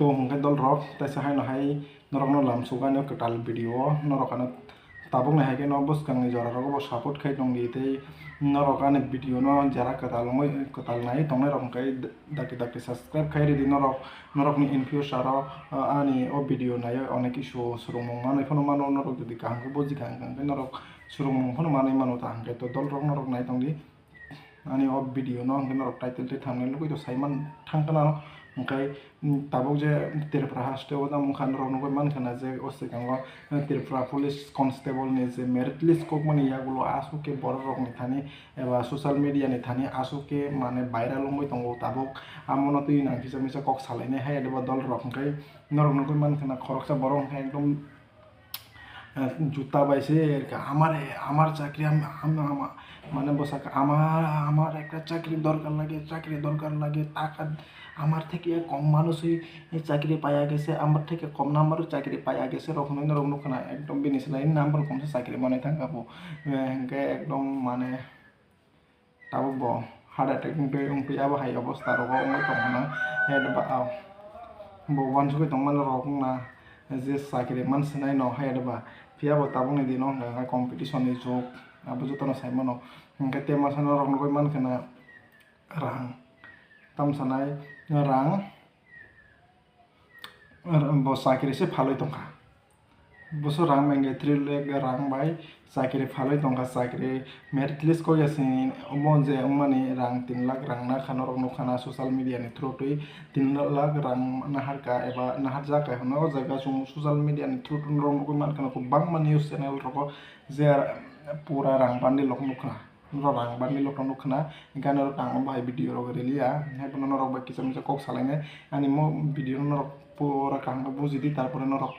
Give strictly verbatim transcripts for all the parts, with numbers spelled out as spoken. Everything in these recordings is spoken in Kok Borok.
Bo hwnkhe dol rok, taisa haino hai norokno lamsuk ani o kwtal video o, norok ano tabukni hai khe no bwskangni jora rogo bo support khai tong di, tei norok ani video no jara kwtal wngwi, kwtal nai tongnai rok hwnkhe dakti dakti subscribe khai ridi norok, norokni in future o, ah, ani o video nai onek kisu swrwngmung manwi phano mano, norok jodi kaham khe buji kha hwnkhe norok swrwngmung phano manwi mano ta hwnkhe to dol rok norok nai tong di. Ani o video no hwnkhe norok title tei thumbnail nugwi to saiman thang khna, hwnkhe, mm, tabuk je Tripura haste o tamo wngkha norok nugwi mankha na je o swkango, eh, Tripura Police Constable ni je merit list kokmani yagulo aswk khe borok rokni thani eba social media ni thani aswk khe mane viral wngwi tongo tabuk, amono twi nang kisa misa kok salainai hai eba dol rok hwnkhe norok nugwi mankha na khoroksa borok hwnkhe ekdom eh, juta bai se, "আমার, আমার চাকরি, আমি, আমি, আমা-," মানে বসাক, "আমার, আমার একটা চাকরি দরকার লাগে, চাকরি দরকার লাগে, টাকা, আমার থেকে কম মানুষই এই চাকরি পাইয়া গেছে, আমার থেকে কম নাম্বারও চাকরি পাইয়া গেছে", রকম অন্য রকম নখনা, একদম বিনি সেলাই নাম্বার কমসে চাকরি মানে থাকা পো, eh, hingke ekdom mane Tabuk bo heart attack wngtwi, wngtwi abo hai obostha rogo wngwi tongmano, hai ba, ah, bo uansugwi tongmani rok wngna je chakri man sinai no hai ba, phiya bo tabukni dino hwnkha khe competition ni jug, abo jotono sai mano, hwnkhe tei masa norok nugwi mankha na rang, tamo sanai rang. Bo chakri se phalwi tongkha. Boso rang bai hwnkhe three lakh rang bai chakri phalwi tongkha, chakri merit list kok ya sini omo je wngmani rang tin lakh rang nakha norok nukha na social media ni through twi tin lakh rang naharka eba naharjak hai hwnwi o jaga chwng social media ni through twi norok nugwi mankha na kwbangma news channel rogo je pura rang bundle rok nukha. Norok rang bani lok rok nukha na, hingke norok ang bo hai video rok riliya, hai phano norok bai kisa misa kok salainai, ani mo video no norok pura kaham khe buji di, tarpore norok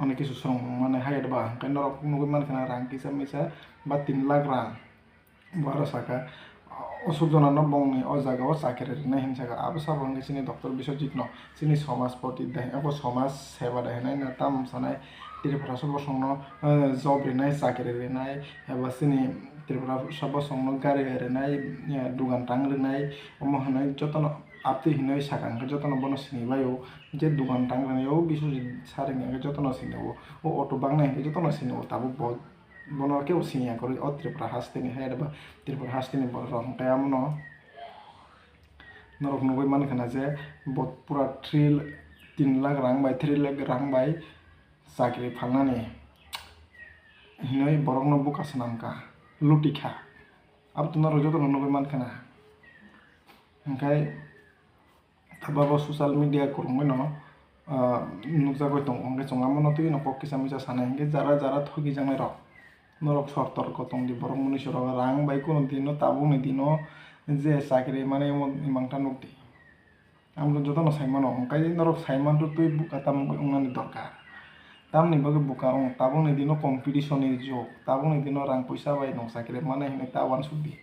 ani kisu swrwng mane hai ba, hingke norok nugwi mankha na rang kisa misa ba tin lakh rang, bo aro saka, osuk jona no bongni o jaga o chakri rinai hinwi saka, abo sabo hingke chini doctor Biswajit no. Chini somaj poti dai, abo somaj seba dai hinui no tamo sanai, Tripura sa bosongno, eh, job rinai, chakri rinai, eba chini Tripura sa bosongno gari rinai, eh, dugan tang rinai, omo hinui jotono aptwi hinui saka, hwnkhe jotono bono sini bai o, je dugan tang rinai o Biswajit sa ringya hwnkhe jotono sini o, o auto bangnai hwnkhe jotono sini o, tabuk bo, bono kebo sini ya kwrwi o Tripura hasteni hai eba Tripura hasteni borok rok hwnkhe amono. Norok nugwi mankha na je bo pura three, tin lakh rang bai, three lakh rang bai chakri phalnani hinui borokno buka swnamkha, lutikha. Abo to norok jotono nugwi mankha na. Hingkhai tababo social media kwrwngwi no, ah, nukjagwi tongo. Hingkhe chwng amono twi no kok kisa misa sanai. Hingkhe jara jara thukijaknai rok. Norok sotorko tongdi, borok mwnwi sorok rang bai kunu dino, tabukni dino je chakri mane omo imang ta nukdi. Ang jotono sai mano, hwnkhe norok sai manrw twi buka tamo wngnani dorkar. Tamni bagwi buka wng, tabukni dino competition ni jug, tabukni dino rang puisa bai nwng chakri mane hinwi ta uansukdi.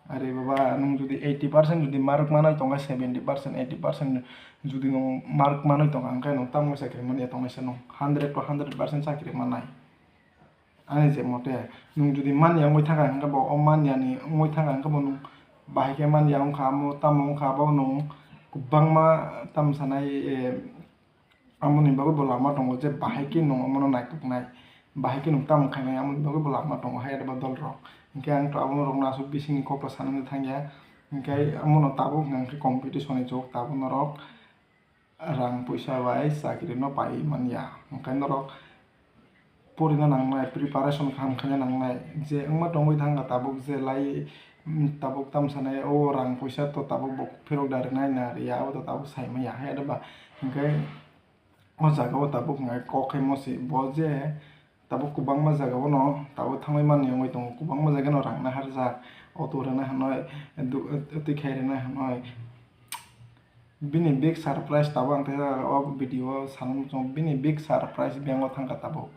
Are baba, nwng jodi eighty percent jodi mark manwi tongkha, seventy percent, eighty percent jodi nwng mark manwi tongkha, hwnkhe nwng tamo chakri manya tongnaisa nwng hundred to hundred percent chakri mannai. Ani je mote, nwng jodi manya wngwi thangkha, hwnkhe bo o manyani wngwi thangkha, hwnkhe bo nwng bahai khe manya wngkha, amo tamo wngkha, abo nwng kwbangma tamo sanai, eh, Amoni bagwi bo lama tongo je bahai khe nwng omono naituknai, bahai khe nwng tamo khainai, amoni bagwi bo lama tongo hai eba dol rok. Hinkhe ang to abo norokno aswk bisingni kokno sanani thangya, hinkhe amono tabuk hwnkha hinkhe competition ni jok tabuk norok rang puisa bai chakri no pai manya, hinkhe norok porina nangnai, preparation kaham khaina nangnai, je wngma tongwi thangkha tabuk je lai, mm, tabuk tamo sanai o rang puisa to tabuk bo phirok da rinai na riya, abo to tabuk sai manya hai eba hinkhe. O jaga o tabuk hwnkhai kok khaimo se bo je tabuk kwbangma jaga o no tabuk thangwi mani wngwi tongo, kwbangma jaga no rang naharjak, auto rwna hinwi, du-, twi khai rwna hinwi. Bini big surprise tabuk ang teisa o video o sana muchungo, bini big surprise bank o thangkha tabuk.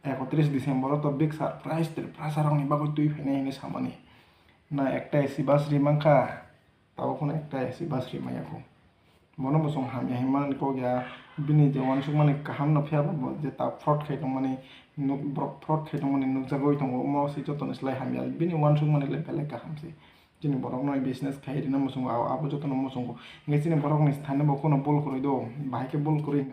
Ekotris December o to big surprise Tiprasa rokni bagwi twi phainai hinwi samani. Na ekta A C bus ri mankha. Tabuk phano ekta A C bus ri manya kho. Bono bo chwng hamya hinmani kok ya, bini je uansukmani kaham no phiya bo, bo je ta fraud khai tongmani, nuk-, borok fraud khai tongmani nukjagwi tongo, omo se jotoni slai hamya, bini uansukmani le belai kaham se. Chini borok no business khai rina muchungo, abo, abo joto no muchungo. Hingke chini borok ni sani bo kuno bul kwrwi do, bahai khe bul kwrwi.